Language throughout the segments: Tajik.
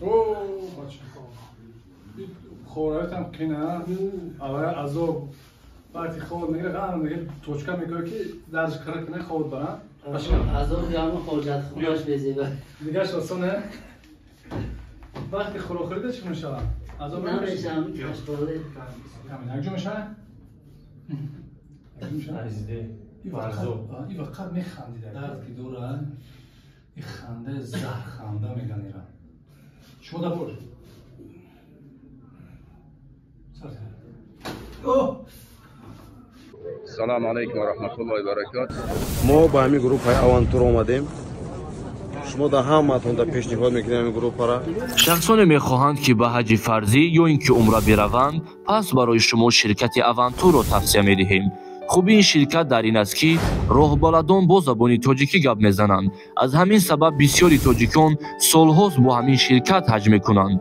О, бача. Хораятам қина, аввал азоб вақти хоб мегира, ғам мегира, точка мекунад ки дарж қира кунад хоб барам. Азоб ҳама ҳоҷат хунаш безеба. Дигаш осоне. Вақти хӯрокхӯрида чӣ мешавад? Азоб намешавам, кашқоле. Якҷо мешавад? Якҷо мешавад? И вақт механдида. Дард ки дорад, и ханда заҳр ханда меган ира. Шумо да бош. Салому алайкум ва раҳматуллоҳи ва баракатуҳ. Мо ба ҳамин группаи Авантур омадем. Шумо да ҳамаатон да пешниҳод мекунем ҳамин группара. Шахсоне мехоҳанд, ки ба ҳаҷи фарзӣ ё ин ки умра бираванд, пас барои шумо ширкати Авантурро тавсия медиҳем. Хуби ин ширкат дар ин аст, ки роҳбаладон бо забони тоҷикӣ гап мезананд. Аз ҳамин сабаб бисёри тоҷикон солҳост бо ҳамин ширкат ҳаҷ мекунанд.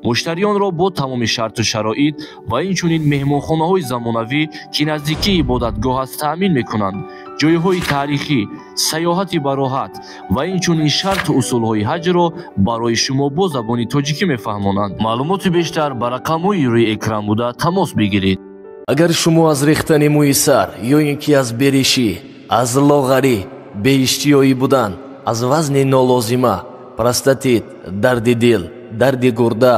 Муштариёнро бо тамоми шарту шароит ва инчунин меҳмонхонаҳои замонавӣ, ки наздикии ибодатгоҳ аст, таъмин мекунанд. Ҷойҳои таърихӣ, сайёҳати бароҳат ва инчунин шарту усулҳои ҳаҷро барои шумо бо забони тоҷикӣ мефаҳмонанд. Маълумоти бештар ба рақамҳои рӯи экран буда тамос бигиред. Агар шумо аз рехтани мӯи сар ё ин ки аз беришӣ, аз лоғарӣ, беиштиёӣ будан, аз вазни нолозима, простатит, дарди дил, дарди гурда,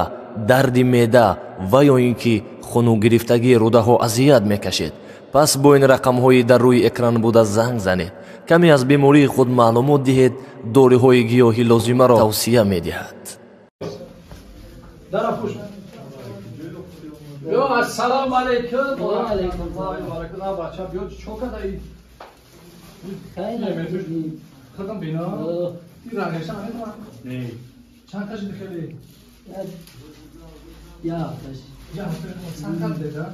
дарди меъда ва ё ин ки хунугирифтагии рӯдаҳо азият мекашед, пас бо ин рақамҳои дар рӯи экран буда занг занед. Каме аз бемории худ маълумот диҳед, доруҳои гиёҳи лозимаро тавсия медиҳад. Ассалому алайкум. Ва алайкум. Бача биё чо кадаи? Худам бино. Ин рангеша наметавонам. Не. Чанд кашиди хеле? Я ҳафташ. Я ҳафта чанд кат деда?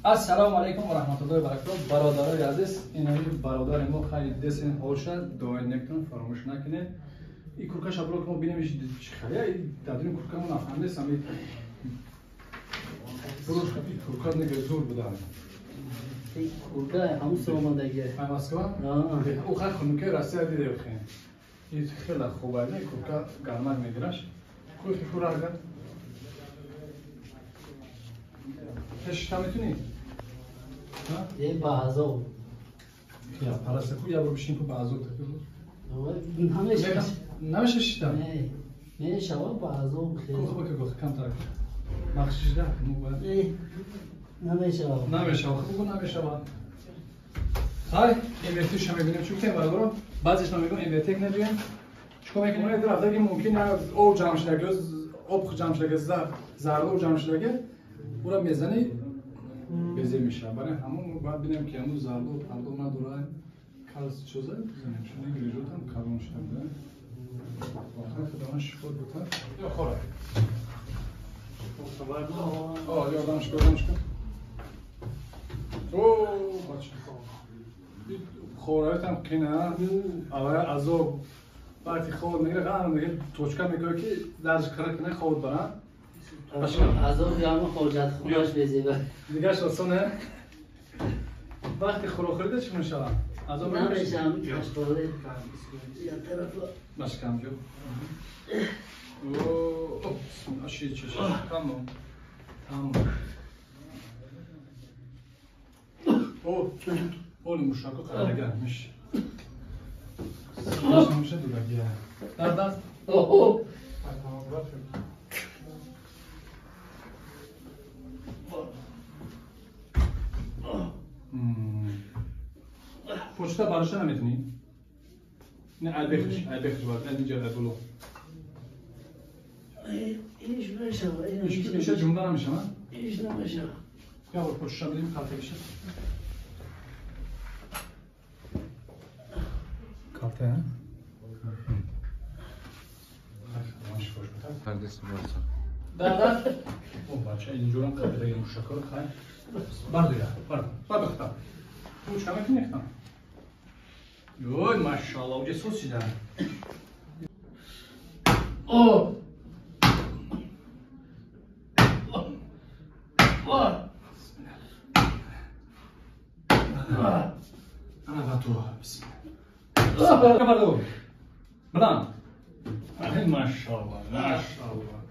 Ассалому алайкум ва раҳматуллоҳи ва баракатуҳ. Бародарои азиз, инаи бародари мо хайр десен ҳоша дуои нектон фаромӯш накунед. И куркаша блок мо бинем чӣ хеле, дар дунё курка мо нафаҳмидем, ами Бурушка и курка нега зур буда. Курка ҳамун омадаги. Ай Москва? Ӯ хай хунукаи Россия диде хе. И хеле хуб ай, курка гармак мегираш. Курки кура агар. Шишта метунӣ? Е ба азоб. Я параса ку я бишин ку ба азоб такӣ. Намеша. Намеша шишта? Не. Мешава ба азоб хеле. Ку хуб ку камтар. Бахшиш да, ну ба. Намешава. Намешава, хуб намешава. Хай, МРТ ша мебинем чӣ гуфтем бародаро? Баъзеш ма мегӯям МРТ набием. Чикор мекунем? Рафта ки мумкин об ҷамъ шудаги, об ҷамъ шудаги, зардоб ҷамъ шудаги, ура мезанӣ безе мешавад. Барои ҳамон мо бояд бинем ки ҳамун зардоб пардоб надорад. Калс чоза бизанем, чун грижотам калон шуда. Воқеан худованд шифо бутад. Ё хора. О, ёрдамш кун, ёрдамш кун. О, бача. Хораятам қина, аввал азоб вақти хоб мегира, ғам мегира, точка мекунад ки дарж қира кунад хоб барам. Азоб ҳама ҳоҷат хунаш безеба. Дигаш осоне. Вақти хӯрокхӯрида чӣ мешавад? Азоб намешавам, кашқоле. Я тарафа. Машкам ҷо. О, аши чӣ ши. Тамом. Тамом. О, оли мушако қарага миш. Миша дудагия. Дард аст? О. Почта бароша наметунӣ? Не, айбехш, айбехш бояд, инҷа айбуло. Иш мешава, иша ҷумла намешава? Иш намешава. Я бор почта бидем калтегиша. Калте, а? Дард? О, бача, инҷурам калтеги мушакор, хай. Бардуя, барду, барду хта. Ту чӣ мекунӣ хта? Ой, машалло, уҷа сос шида. О! Ана бату. Бисмилла. Барду. Баланд. Машалло. Машаллах, машаллах.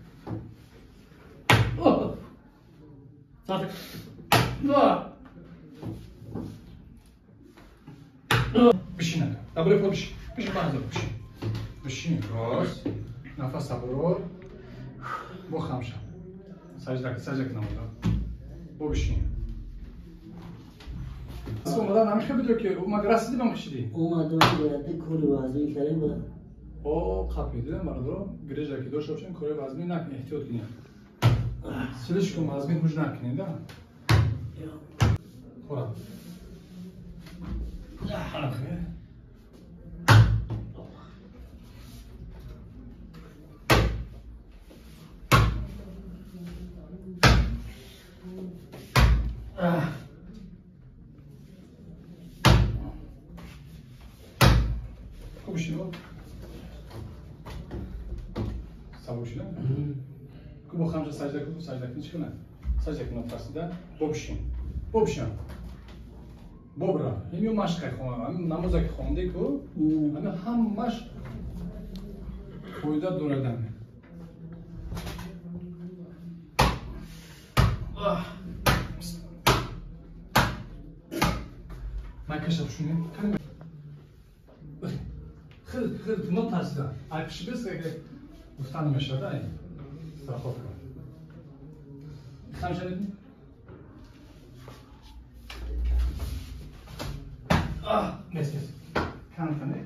Бишин ака. Добре, бишин. Бишин банзо, бишин. Бишин, рост. Нафас аброр. Бо хамша. Сажда, сажда кунам. Бо бишин. Омадан ҳамин хел бидо ки омад расиди ба кишиди? Омадам ки кори вазмин кардем ба. О, қапи дидам бародаро, грижа ки дошта бошем, кори вазмин накунед, эҳтиёт кунед. Слишком вазмин ҳуҷ накунед, да? Хӯрам. Бо хамша сажда кун, сажда кун, чӣ кунад? Сажда кунад тарсида, бо бишин. Бо бишин. Бобра. Ин машқа хонам, ҳамин намоза ки хонде ку, ҳамин ҳамаш фоида дорад. Майкаша пушунем. Хел, хел, но тарсида. Ай пиши бес, гуфта намешавад, ай. Страховка. Хамша мекунӣ? Нес, нес. Камтане.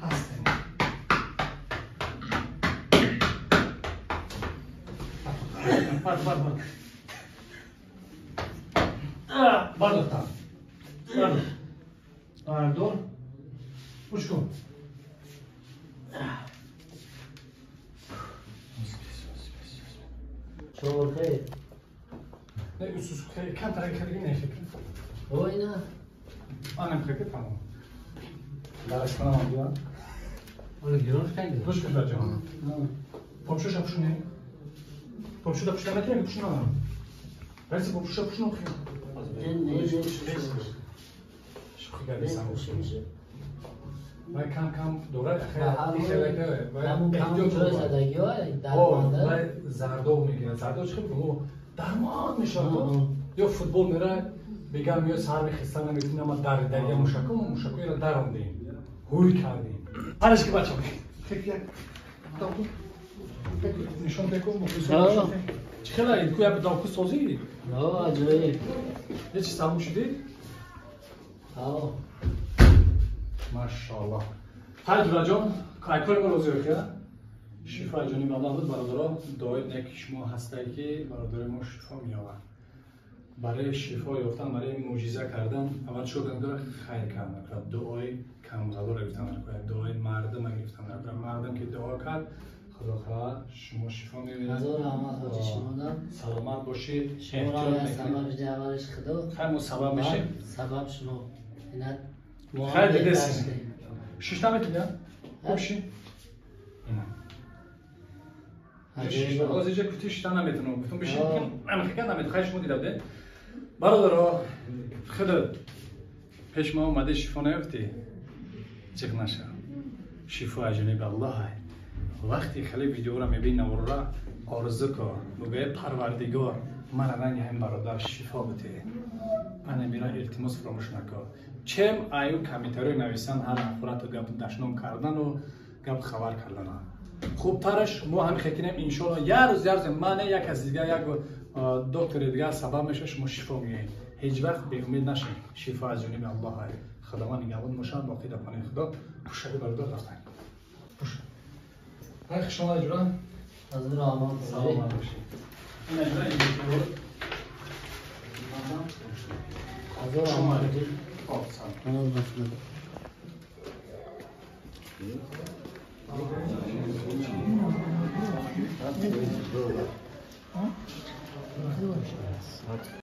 Ҳастане. Бар, бар, бар. Бардор там. Бардор. Бардор. Гӯш кун. Чорхе. Не, усус камтар хеле не фикр. Ойна. Анам хеле тамом. Дараш кунам биё. Ола гирош кайд. Гӯш кун ҷон. Попшуша пушуне. Попшуда пушна метавонӣ пушна. Раиси попшуша пушна хи. Не, не, не. Шӯхӣ кардесам. Вай кам кам дорад, хеле вай зардоб мегирад. Зардоб чӣ хел? Дармон мешавад. Ё футбол мера, бегар меояд, сар мехиста наметунӣ, ама даридаги мушако, мо мушакоеро дарондем, ҳуй кардем. Ҳараш ки бача нишон бекун, чӣ хела ку як давку созӣ? Аҷоиб. Ҳеч сабук шудӣ? Машаллоҳ. Ҳай ҷураҷон, кайкори мо розӣ ки шифои ҷониби Аллоҳ буд, бародаро, дуои неки шумо ҳастае ки бародари мо шифо меёбад. Барои шифо ёфтан, барои мӯъҷиза кардан, аввал чӣ кор дорад? Хайр кардан, дуои камғалоро гирифтан, дуои мардума гирифтан. Мардум ки дуо кард, Худо хоҳад шумо шифо меёбед. Ҳазор раҳмат ҳоҷи шумода. Саломат бошед. Шуморо сабаб аввалиш Худо. Хайр, мо сабаб мешем. Сабаб шумо. Инат хайр дидесин. Шишта метунӣ? Боши. Ина. Боз иҷа кути шишта наметунам. Гуфтам бишин, намехика наметунам. Хайр шумо дида буде. Бародаро, хеле пеш ма омаде шифо наёфтӣ. Ҷиғ наша. Шифо аз ҷониби Аллоҳ. Вақте хеле видеоро мебини, наворро орзу кун. Бигӯ Парвардигор, мана ранги ҳамин бародар шифо бите. Ана мира илтимос фаромӯш накун. Чем аю комментариё нависан, ҳар ахборату гап дашном кардану гап хабар кардана. Хубтараш мо ҳамин хекинем, иншоалло як рӯз, як рӯз мане як аз дигар, як доктори дигар сабаб мешавад, шумо шифо мегиред. Ҳеҷ вақт беумед нашед. Шифо аз ҷониби Аллоҳ. Худованд нигаҳбон бошад, боқӣ дар паноҳи Худо. Пушави бародар рафтан. Пуша. Ай хуш омадед ҷура. Ҳазор раҳмат. Саломат бошед. Ина ҷура ин Ҳазор раҳмат.